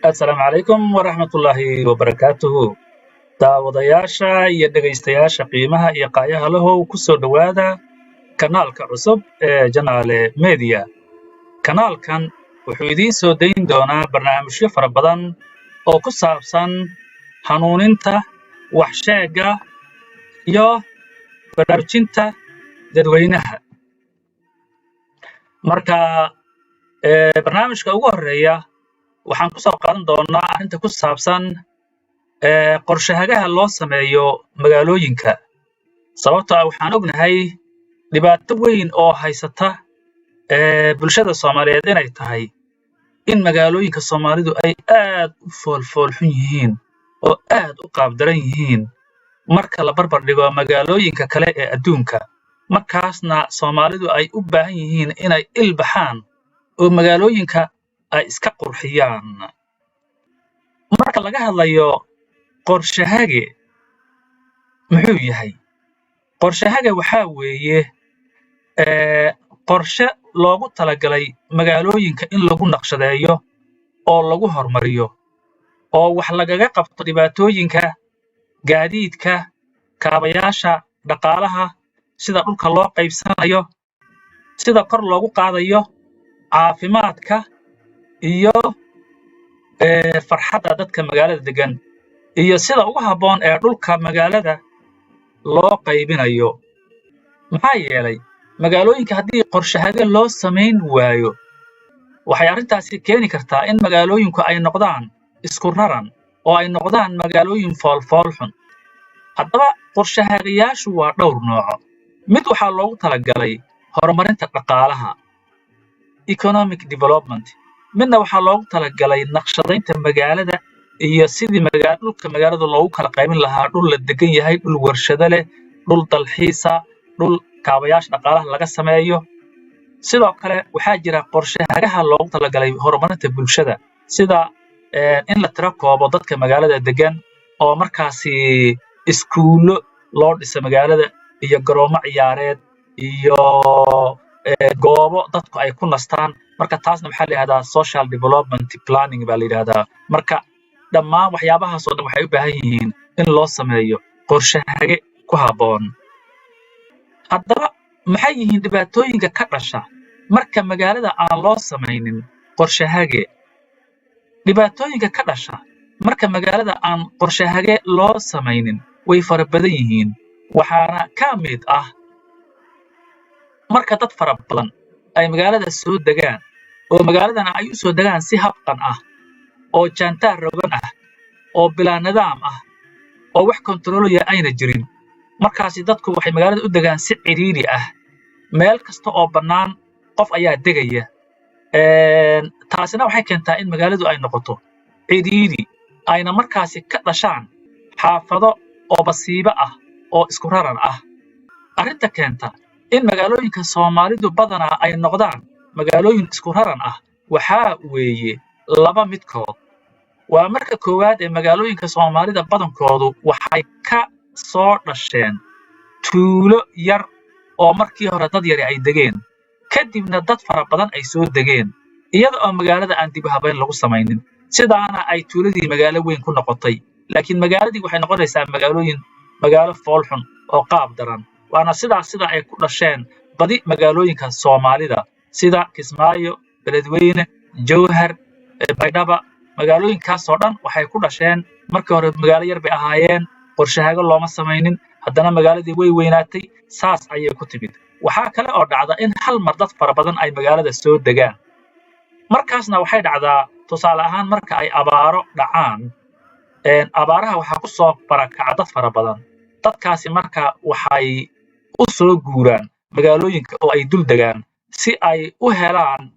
Asalaamu calaykum waraxmatullaahi wabarakaatuhu. Daawadayaasha iyo dhegaystayaasha qiimaha iyo qaayaha lahow, ku soo dhowaada kanaalka cusub ee Janaale Media. Kanaalkan wuxuu idiin soo dayn doonaa barnaamijyo fara badan oo ku saabsan hanuuninta, waxsheegga iyo baraarujinta dadweynaha. Marka barnaamijka ugu horreeya waxaan ku soo qaadan doonaa arrinta ku saabsan qorshahagaha loo sameeyo magaalooyinka, sababtoo ah waxaan ognahay dhibaato weyn oo haysata bulshada Soomaaliyeed inay tahay in magaalooyinka Soomaalidu ay aad u foolfoolxun yihiin oo aad u qaabdaran yihiin marka la barbar dhigo magaalooyinka kale ee adduunka. Markaasna Soomaalidu ay u baahan yihiin inay ilbaxaan oo magaalooyinka ay iska qurxiyaan. Marka laga hadlayo qorshahage, muxuu yahay qorshahage? Waxaa weeye qorshe loogu talagalay magaalooyinka in lagu naqshadeeyo oo lagu horumariyo oo wax lagaga qabto dhibaatooyinka gaadiidka, kaabayaasha dhaqaalaha, sida dhulka loo qaybsanayo, sida kor loogu qaadayo caafimaadka iyo farxadda dadka magaalada degan, iyo sida ugu habboon ee dhulka magaalada loo qaybinayo. Maxaa yeelay, magaalooyinka haddii qorshahage loo samayn waayo, waxay arrintaasi keeni kartaa in magaalooyinku ay noqdaan isku raran oo ay noqdaan magaalooyin foolfool xun. Haddaba qorshahagayaashu waa dhowr nooco. Mid waxaa loogu talagalay horumarinta dhaqaalaha, economic development. Midna waxaa loogu talagalay naqshadaynta magaalada iyo sidii dhulka magaalada loogu kala qaybin lahaa: dhul la degan yahay, dhul warshado leh, dhul dalxiisa, dhul kaabayaasha dhaqaalaha laga sameeyo. Sidoo kale waxaa jira qorshahagaha loogu talagalay horumarinta bulshada, sida in la tiro koobo dadka magaalada degan oo markaasi iskuullo loo dhiso magaalada iyo garoomo ciyaareed iyo goobo dadku ay ku nastaan. Marka taasna waxaa la yidhahdaa social development planning baa la yidhahdaa. Marka dhammaan waxyaabahaas oo dhan waxay u baahan yihiin in loo sameeyo qorshahage ku habboon. Haddaba maxay yihiin dhibaatooyinka ka dhasha marka magaalada aan loo samaynin qorshahage? Dhibaatooyinka ka dhasha marka magaalada aan qorshahage loo samaynin way fara badan yihiin, waxaana ka mid ah marka dad fara badan ay magaalada soo degaan oo magaaladana ay u soo degaan si habqan ah oo jaantaar rogan ah oo bilaa nidaam ah oo wax kontaroolaya ayna jirin. Markaasi dadku waxay magaalada u degaan si cidhiidhi ah, meel kasta oo bannaan qof ayaa degaya. Taasina waxay keentaa in magaaladu ay noqoto cidhiidhi, ayna markaasi ka dhashaan xaafado oo basiibo ah oo isku raran ah. Arrinta keenta in magaalooyinka Soomaalidu badanaa ay noqdaan magaalooyin isku raran ah waxaa weeye laba midkood. Waa marka koowaad ee magaalooyinka Soomaalida badankoodu waxay ka soo dhasheen tuulo yar oo markii hore dad yari ay degeen, kadibna dad fara badan ay soo degeen, iyada oo magaalada aan dib u habayn lagu samaynin. Sidaana ay tuuladii magaalo weyn ku noqotay, laakiin magaaladii waxay noqonaysaa magaalo foolxun oo qaab daran. Waana sidaas sida ay ku dhasheen badi magaalooyinka Soomaalida, sida Kismaayo, Beledweyne, Jowhar, Baydhaba. Magaalooyinkaasoo dhan waxay ku dhasheen markii hore magaalo yar bay ahaayeen, qorshahago looma samaynin, haddana magaaladii way weynaatay, saas ayay ku timid. Waxaa kale oo dhacda in hal mar dad fara badan ay magaalada soo degaan. Markaasna waxay dhacdaa, tusaale ahaan, marka ay abaaro dhacaan, abaaraha waxaa ku soo barakaca dad fara badan. Dadkaasi marka waxay u soo guuraan Magaalooyinka oo ay dul degaan si ay u helaan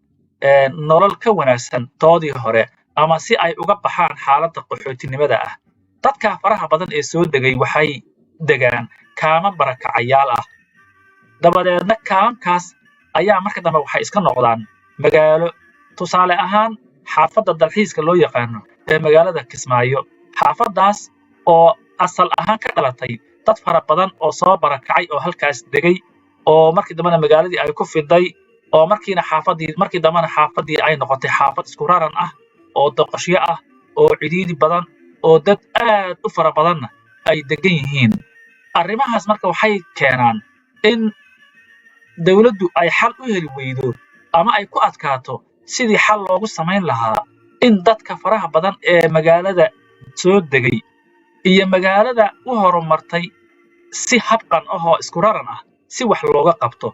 nolol ka wanaagsan toodii hore ama si ay uga baxaan xaaladda qaxootinimada ah. Dadka faraha badan ee soo degay waxay degaan kaama barakacayaal ah. Dabadeedna kaamkaas ayaa marka dambe waxay iska noqdaan magaalo. Tusaale ahaan, xaafadda Dalxiiska loo yaqaano ee magaalada Kismaayo, xaafaddaas oo asal ahaan ka dhalatay dad fara badan oo soo barakacay oo halkaas degay, oo markii dambena magaaladii ay ku fiday, oo markiina xaafadii markii dambena xaafadii ay noqotay xaafad isku raran ah oo doqoshyo ah oo cidhiidhi badan oo dad aad u fara badanna ay degan yihiin. Arrimahaas marka waxay keenaan in dawladdu ay xal u heli weydo ama ay ku adkaato sidii xal loogu samayn lahaa in dadka faraha badan ee magaalada soo degay iyo magaalada u horumartay si habqan ahoo isku raran ah si wax looga qabto,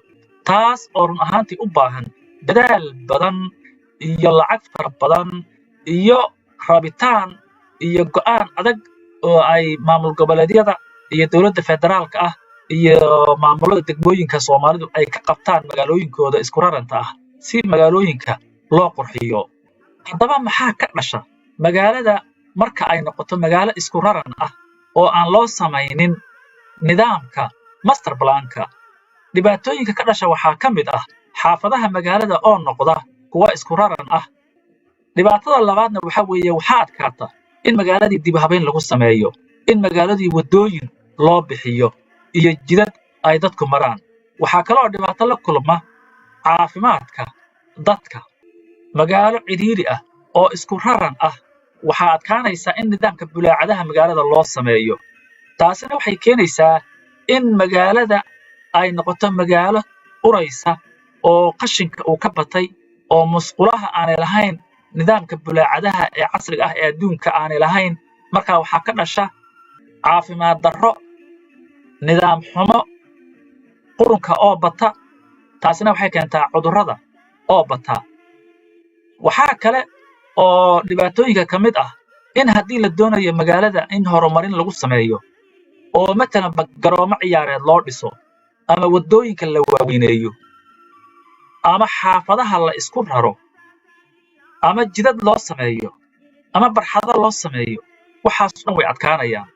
taas oo run ahaantii u baahan dadaal badan iyo lacag fara badan iyo rabitaan iyo go'aan adag oo ay maamul goboleedyada iyo dowladda federaalka ah iyo maamulada degmooyinka Soomaalidu ay ka qabtaan magaalooyinkooda isku raranta ah si magaalooyinka loo qurxiyo. Haddaba, maxaa ka dhasha magaalada marka ay noqoto magaalo isku raran ah oo aan loo samaynin nidaamka master planka? Dhibaatooyinka ka dhasha waxaa ka mid ah xaafadaha magaalada oo noqda kuwa isku raran ah. Dhibaatada labaadna waxa weeye, waxaa adkaata in magaaladii dib u habeyn lagu sameeyo, in magaaladii waddooyin loo bixiyo iyo jidad ay dadku maraan. Waxaa kaloo dhibaato la kulma caafimaadka dadka. Magaalo cidhiidhi ah oo isku raran ah waxaa adkaanaysa in nidaamka bulaacadaha magaalada loo sameeyo. Taasina waxay keenaysaa in magaalada ay noqoto magaalo uraysa oo qashinka uu ka batay, oo musqulaha aanay lahayn nidaamka bulaacadaha ee casriga ah ee adduunka aanay lahayn. Marka waxaa ka dhasha caafimaad darro, nidaam xumo, qurunka oo bata. Taasina waxay keentaa cudurrada oo bata. Waxaa kale oo dhibaatooyinka ka mid ah in haddii la doonayo magaalada in horumarin lagu sameeyo, oo matalan garoomo ciyaareed loo dhiso ama waddooyinka la waaweyneeyo ama xaafadaha la isku raro ama jidad loo sameeyo ama barxado loo sameeyo, waxaas dhan way adkaanayaan.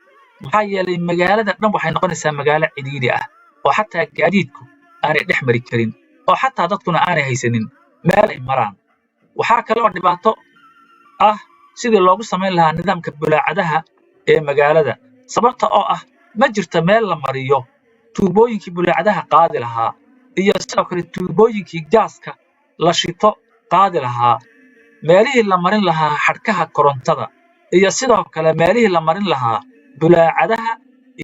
Maxaa yeelay, magaalada dhan waxay noqonaysaa magaalo cidhiidhi ah oo xataa gaadiidku aanay dhex mari karin, oo xataa dadkuna aanay haysanin meel ay maraan. Waxaa kale oo dhibaato ah sidii loogu samayn lahaa nidaamka bulaacadaha ee magaalada, sababta oo ah ma jirto meel la mariyo tuubooyinkii bulaacadaha qaadi lahaa iyo sidoo kale tuubooyinkii gaaska la shito qaadi lahaa, meelihii la marin lahaa xadhkaha korontada iyo sidoo kale meelihii la marin lahaa bulaacadaha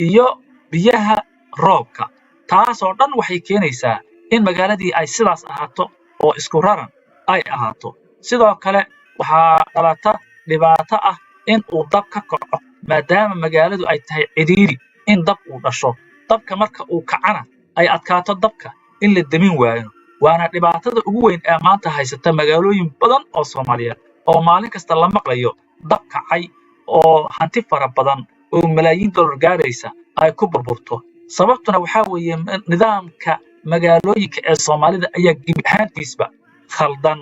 iyo biyaha roobka. Taasoo dhan waxay keenaysaa in magaaladii ay sidaas ahaato oo isku raran ay ahaato. Sidoo kale waxaa dhalata dhibaato ah in uu dab ka kaco, maadaama magaaladu ay tahay cidhiidhi, in dab uu dhasho. Dabka marka uu kacana ay adkaato dabka in la demin waayo. Waana dhibaatada ugu weyn ee maanta haysata magaalooyin badan oo Soomaaliyeed, oo maalin kasta la maqlayo dab kacay oo hanti fara badan oo malaayiin dollar gaaraysa ay ku burburto. Sababtuna waxaa weeye nidaamka magaalooyinka ee Soomaalida ayaa gebi ahaantiisba khaldan.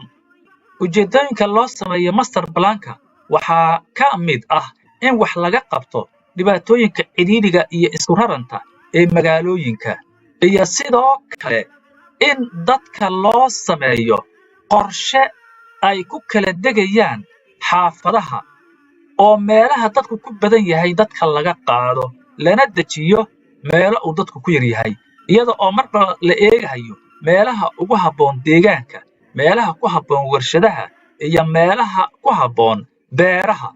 Ujeedooyinka loo sameeyo master planka waxaa ka mid ah in wax laga qabto dhibaatooyinka cidhiidhiga iyo isku raranta ee magaalooyinka, iyo sidoo kale in dadka loo sameeyo qorshe ay ku kala degayaan xaafadaha, oo meelaha dadku ku badan yahay dadka laga qaado lana dejiyo meelo uu dadku ku yar yahay, iyada oo marba la eegayo meelaha ugu habboon deegaanka, meelaha ku habboon warshadaha iyo meelaha ku habboon beeraha.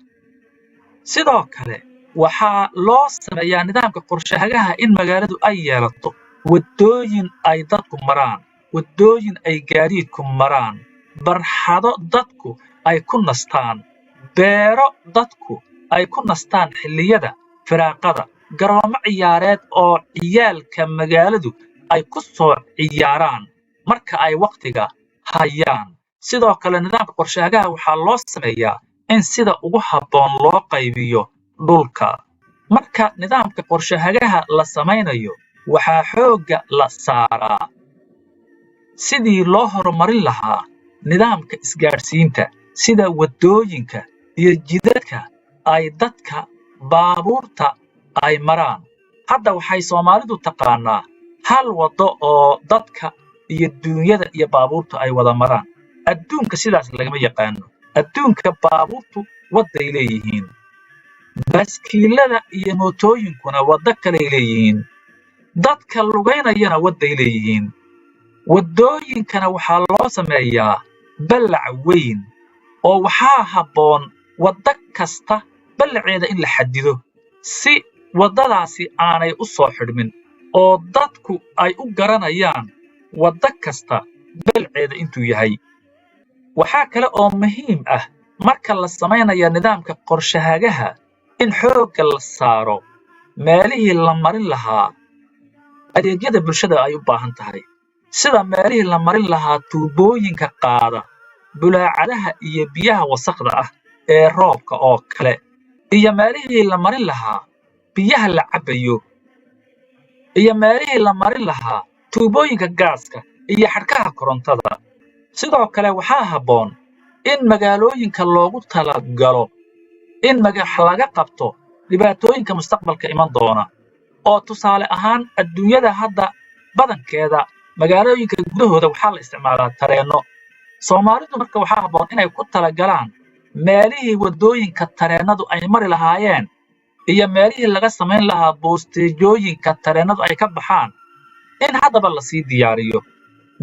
Sidoo kale waxaa loo sameeyaa nidaamka qorshahagaha in magaaladu ay yeelato waddooyin ay dadku maraan, waddooyin ay gaadiidku maraan, barxado dadku ay ku nastaan, beero dadku ay ku nastaan xilliyada firaaqada, garoomo ciyaareed oo ciyaalka magaaladu ay ku soo ciyaaraan marka ay waqtiga hayaan. Sidoo kale nidaamka qorshahagaha waxaa loo sameeyaa in sida ugu habboon loo qaybiyo dhulka. Marka nidaamka qorshahagaha la samaynayo, waxaa xoogga la saaraa sidii loo horumarin lahaa nidaamka isgaadhsiinta, sida waddooyinka iyo jidadka ay dadka baabuurta ay maraan. Hadda waxay Soomaalidu taqaanaa hal waddo oo dadka iyo duunyada iyo baabuurtu ay wada maraan. Adduunka sidaas lagama yaqaano. Adduunka baabuurtu wadday leeyihiin, baaskiilada iyo mootooyinkuna waddo kaley leeyihiin, dadka lugaynayana wadday leeyihiin. Waddooyinkana waxaa loo sameeyaa ballac weyn, oo waxaa habboon waddo kasta ballaceeda in la xadido si waddadaasi aanay u soo xidhmin, oo dadku ay u garanayaan waddo kasta ballaceeda intuu yahay. Waxaa kale oo muhiim ah marka la samaynayo nidaamka qorshahagaha in xoogga la saaro meelihii la marin lahaa adeegyada bulshada ay u baahan tahay, sida meelihii la marin lahaa tuubooyinka qaada bulaacadaha iyo biyaha wasakhda ah ee roobka oo kale, iyo meelihii la marin lahaa biyaha la cabbayo, iyo meelihii la marin lahaa tuubooyinka gaaska iyo xadhkaha korontada. Sidoo kale waxaa habboon in magaalooyinka loogu talagalo in magax laga qabto dhibaatooyinka mustaqbalka iman doona, oo tusaale ahaan adduunyada hadda badankeeda magaalooyinka gudahooda waxaa la isticmaalaa tareenno. Soomaalidu marka waxaa habboon inay ku talagalaan meelihii waddooyinka tareennadu ay mari lahaayeen iyo meelihii laga samayn lahaa boosteejooyinka tareennadu ay ka baxaan in haddaba lasii diyaariyo.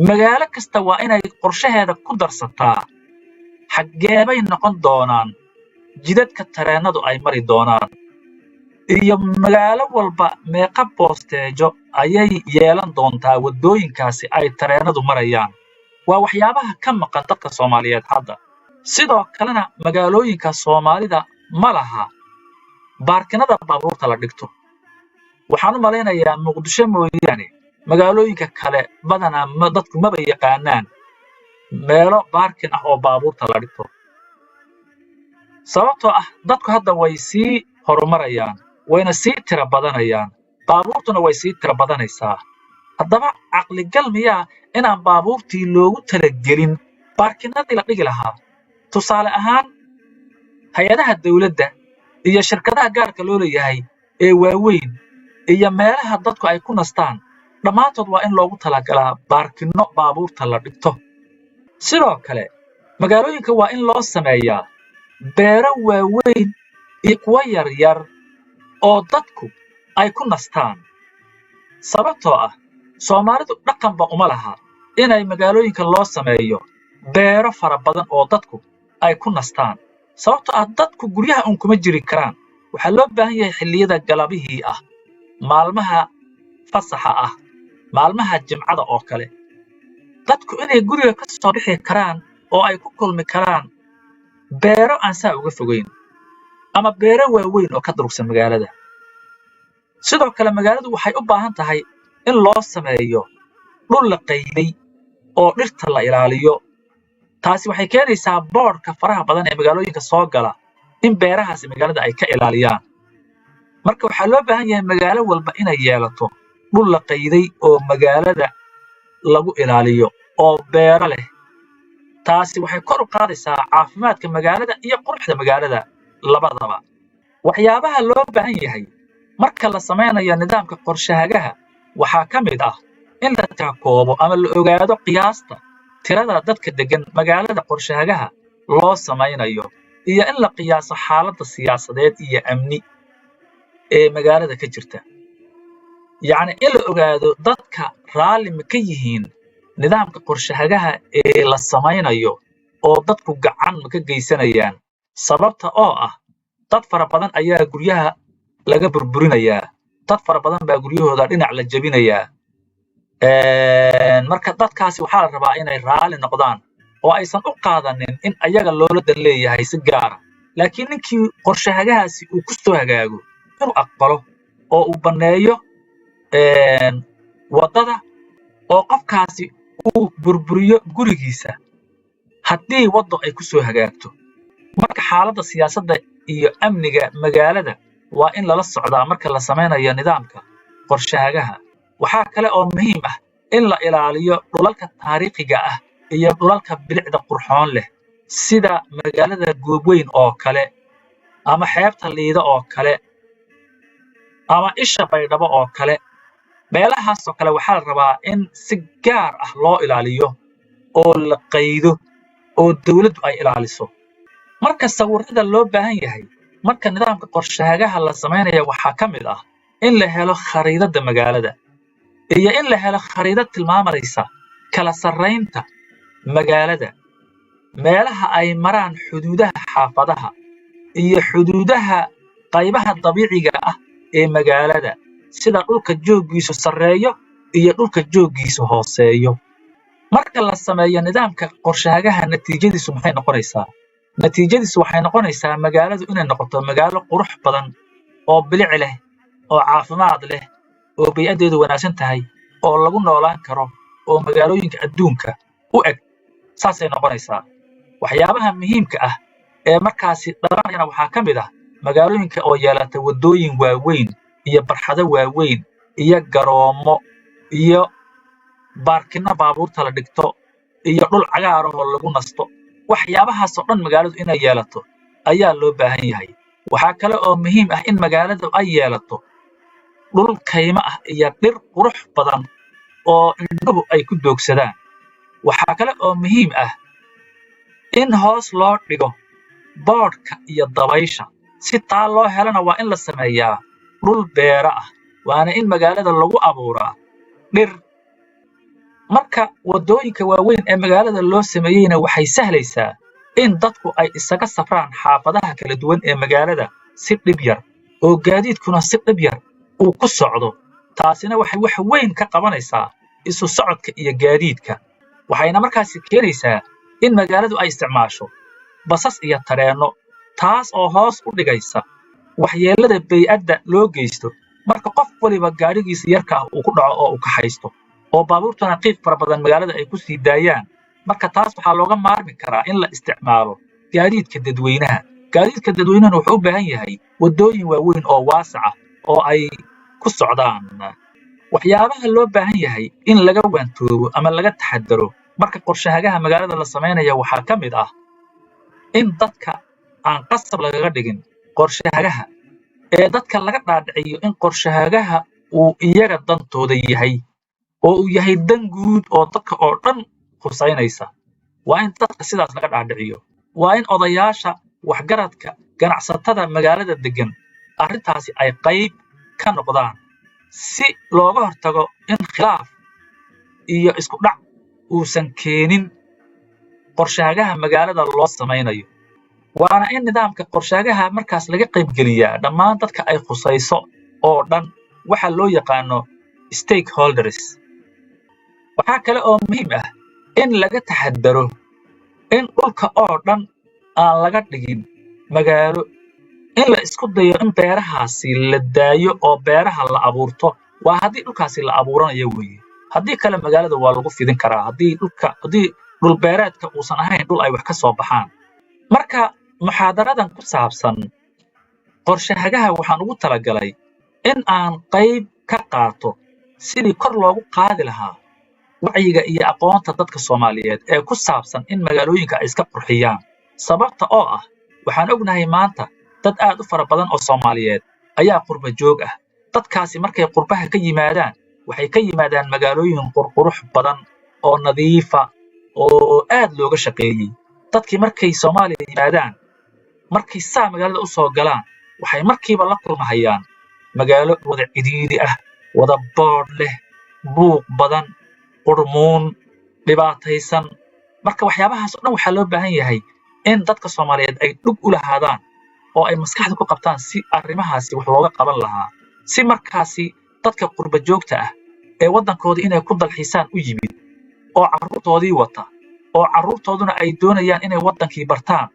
Magaalo kasta waa inay qorshaheeda ku darsataa xaggeebay noqon doonaan jidadka tareennadu ay mari doonaan, iyo magaalo walba meeqa boosteejo ayay yeelan doontaa waddooyinkaasi ay tareennadu marayaan. Waa waxyaabaha ka maqan dadka Soomaaliyeed hadda. Sidoo kalena magaalooyinka Soomaalida ma laha baarkinada baabuurta la dhigto. Waxaan u malaynayaa Muqdisho mooyaane magaalooyinka kale badanaa ma dadku maba yaqaanaan meelo baarkin ah oo baabuurta la dhigto, sababtoo ah dadku hadda way sii horumarayaan, wayna sii tira badanayaan, baabuurtuna way sii tira badanaysaa. Haddaba caqligal miyaa inaan baabuurtii loogu talagelin baarkinadii la dhigi lahaa? Tusaale ahaan, hay-adaha dawladda iyo shirkadaha gaarka loo leeyahay ee waaweyn iyo meelaha dadku ay ku nastaan dhammaantood waa in loogu talagalaa baarkinno baabuurta la dhigto. Sidoo kale magaalooyinka waa in loo sameeyaa beero waaweyn iyo kuwo yaryar oo dadku ay ku nastaan, sababtoo ah Soomaalidu dhaqanba uma laha inay magaalooyinka loo sameeyo beero fara badan oo dadku ay ku nastaan, sababtoo ah dadku guryaha un kuma jiri karaan. Waxaa loo baahan yahay xilliyada galabihii ah, maalmaha fasaxa ah, maalmaha Jimcada oo kale, dadku inay guriga ka soo bixi karaan oo ay ku kulmi karaan beero aan saa uga fogeyn ama beero waaweyn oo ka durugsan magaalada. Sidoo kale magaaladu waxay u baahan tahay in loo sameeyo dhul la qayday oo dhirta la ilaaliyo. Taasi waxay keenaysaa boodhka faraha badan ee magaalooyinka soo gala in beerahaasi magaalada ay ka ilaaliyaan. Marka waxaa loo baahan yahay magaalo walba inay yeelato dhul la qayday oo magaalada lagu ilaaliyo oo beero leh. Taasi waxay kor u qaadaysaa caafimaadka magaalada iyo quruxda magaalada labadaba. Waxyaabaha loo baahan yahay marka la samaynayo nidaamka qorshahagaha waxaa ka mid ah in la tirakoobo ama la ogaado qiyaasta tirada dadka degan magaalada qorshahagaha loo samaynayo, iyo in la qiyaaso xaaladda siyaasadeed iyo amni ee magaalada ka jirta, yacni in la ogaado dadka raalli ma ka yihiin nidaamka qorshahagaha ee la samaynayo oo dadku gacan ma ka geysanayaan, sababta oo ah dad fara badan ayaa guryaha laga burburinayaa, dad fara badan baa guryahooda dhinac la jebinayaa. Marka dadkaasi waxaa la rabaa inay raalli noqdaan oo aysan u qaadanin in ayaga loola dan leeyahay si gaara, laakiin ninkii qorshahagahaasi uu ku soo hagaago inuu aqbalo oo uu banneeyo waddada oo qofkaasi uu burburiyo gurigiisa haddii waddo ay ku soo hagaagto. Marka xaaladda siyaasadda iyo amniga magaalada waa in lala socdaa marka la samaynayo nidaamka qorshahagaha. Waxaa kale oo muhiim ah In la ilaaliyo dhulalka taariikhiga ah iyo dhulalka bilicda qurxoon leh, sida magaalada Goobweyn oo kale, ama xeebta Liida oo kale, ama isha Baydhabo oo kale. Meelahaasoo kale waxaa la rabaa in si gaar ah loo ilaaliyo oo la qaydo oo dawladdu ay ilaaliso. Marka sawirrada loo baahan yahay marka nidaamka qorshahagaha la samaynaya waxaa ka mid ah in la helo khariidadda magaalada iyo in la helo khariidad tilmaamaysa kala sarraynta magaalada, meelaha ay maraan xuduudaha xaafadaha iyo xuduudaha qaybaha dabiiciga ah ee magaalada, sida dhulka jooggiisu sarreeyo iyo dhulka jooggiisu hooseeyo. Marka la sameeyo nidaamka qorshahagaha, natiijadiisu maxay noqonaysaa? Natiijadiisu waxay noqonaysaa magaaladu inay noqoto magaalo qurux badan oo bilic leh oo caafimaad leh oo bey'adeedu wanaagsan tahay oo lagu noolaan karo oo magaalooyinka adduunka u eg. Saasay noqonaysaa. Waxyaabaha muhiimka ah ee markaasi dhalanayana waxaa ka mid ah magaalooyinka oo yeelata waddooyin waaweyn iyo barxado waaweyn iyo garoomo iyo baarkino baabuurta la dhigto iyo dhul cagaar ah oo lagu nasto. Waxyaabahaasoo dhan magaaladu inay yeelato ayaa loo baahan yahay. Waxaa kale oo muhiim ah in magaaladu ay yeelato dhul kaymo ah iyo dhir qurux badan oo indhuhu ay ku doogsadaan. Waxaa kale oo muhiim ah in hoos loo dhigo boodhka iyo dabaysha. Si taa loo helana, waa in la sameeyaa dhul beero ah, waana in magaalada lagu abuuraa dhir. Marka waddooyinka waaweyn ee magaalada loo sameeyeyna waxay sahlaysaa in dadku ay isaga safraan xaafadaha kala duwan ee magaalada si dhib yar, oo gaadiidkuna si dhib yar uu ku socdo. Taasina waxay wax weyn ka qabanaysaa isu socodka iyo gaadiidka, waxayna markaasi keenaysaa in magaaladu ay isticmaasho basas iyo tareenno, taas oo hoos u dhigaysa waxyeellada bey'adda loo geysto marka qof waliba gaadhigiisa yarka ah uu ku dhaco oo uu kaxaysto, oo baabuurtuna qiiq fara badan magaalada ay ku sii daayaan. Marka taas waxaa looga maarmi karaa in la isticmaalo gaadiidka dadweynaha. Gaadiidka dadweynahuna wuxuu u baahan yahay waddooyin waaweyn oo waasac ah oo ay ku socdaan. Waxyaabaha loo baahan yahay in laga waantoobo ama laga taxadaro marka qorshahagaha magaalada la samaynaya waxaa ka mid ah in dadka aan qasab lagaga dhigin qorshahagaha, ee dadka laga dhaadhiciyo in qorshahagaha uu iyaga dantooda yahay oo uu yahay dan guud oo dadka oo dhan khusaynaysa. Waa in dadka sidaas laga dhaadhiciyo. Waa in odayaasha, waxgaradka, ganacsatada magaalada degan arrintaasi ay qayb ka noqdaan, si looga hortago in khilaaf iyo isku dhac uusan keenin qorshahagaha magaalada loo samaynayo. Waana in nidaamka qorshahagaha markaas laga qaybgeliyaa dhammaan dadka ay khusayso oo dhan, waxa loo yaqaano stakeholders. Waxaa kale oo muhiim ah in laga taxadaro in dhulka oo dhan aan laga dhigin magaalo, in la isku dayo in beerahaasi la daayo oo beeraha la abuurto. Waa haddii dhulkaasi la abuuranayo weeye. Haddii kale magaalada waa lagu fidin karaa, haddii dhulka, haddii dhul beereedka uusan ahayn dhul ay wax ka soo baxaan. Marka muxaadaradan ku saabsan qorshahagaha waxaan ugu talagalay in aan qayb ka qaato sidii kor loogu qaadi lahaa wacyiga iyo aqoonta dadka Soomaaliyeed ee ku saabsan in magaalooyinka ay iska qurxiyaan, sababta oo ah waxaan ognahay maanta dad aad u fara badan oo Soomaaliyeed ayaa qurba joog ah. Dadkaasi markay qurbaha ka yimaadaan, waxay ka yimaadaan magaalooyin qurqurux badan oo nadiifa oo aad looga shaqeeyey. Dadkii markay Soomaaliya yimaadaan, markay saa magaalada u soo galaan, waxay markiiba la kulmahayaan magaalo wada cidhiidhi ah, wada boodh leh, buuq badan, qurmuun, dhibaataysan. Marka waxyaabahaas oo dhan waxaa loo baahan yahay in dadka Soomaaliyeed ay dhug u lahaadaan oo ay maskaxda ku qabtaan si arrimahaasi wax looga qaban lahaa, si markaasi dadka qurba joogta ah ee waddankooda inay ku dalxiisaan u yimid oo carruurtoodii wata, oo carruurtooduna ay doonayaan inay waddankii bartaan,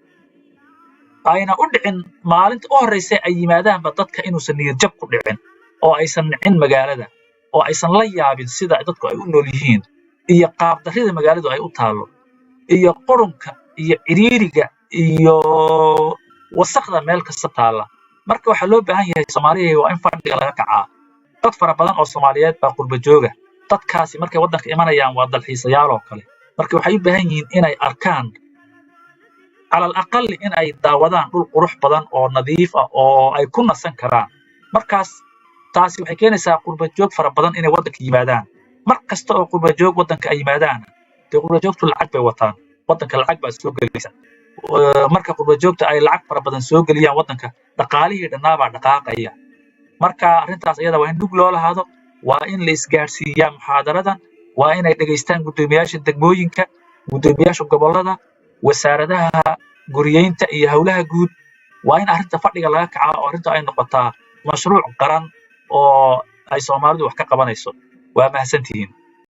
ayna u dhicin maalinta u horreysa ay yimaadaanba dadka inuusan niyad jab ku dhicin oo aysan nicin magaalada oo aysan la yaabin sida dadku ay u nool yihiin iyo qaabdarrida magaaladu ay u taallo iyo qurunka iyo cidhiidhiga iyo wasakda meel kasta taalla. Marka waxaa loo baahan yahay, Soomaaliya, waa in fadhiga laga kacaa. Dad fara badan oo Soomaaliyeed baa qurba jooga. Dadkaasi markay waddanka imanayaan waa dalxiisayaal oo kale. Marka waxay u baahan yihiin inay arkaan, calal aqali in ay daawadaan dhul qurux badan oo nadiif ah oo ay ku nasan karaan. Markaas taasi waxay keenaysaa qurba joog fara badan inay waddanka yimaadaan. Mar kasta oo qurba joog waddanka ay yimaadaan, dee qurba joogtu lacag bay wataan, waddanka lacag baa soo gelaysa. Marka qurba joogta ay lacag fara badan soo geliyaan waddanka, dhaqaalihii dhannaabaa dhaqaaqaya. Marka arrintaas iyada waa in dhug loo lahaado, waa in la isgaadhsiiyaa muxaadaradan, waa inay dhegaystaan guddoomiyaasha degmooyinka, guddoomiyaasha gobollada, wasaaradaha guriyeynta iyo howlaha guud. Waa in arrinta fadhiga laga kacaa oo arrinta ay noqotaa mashruuc qaran oo ay Soomaalidu wax ka qabanayso. Waa mahadsantihiin.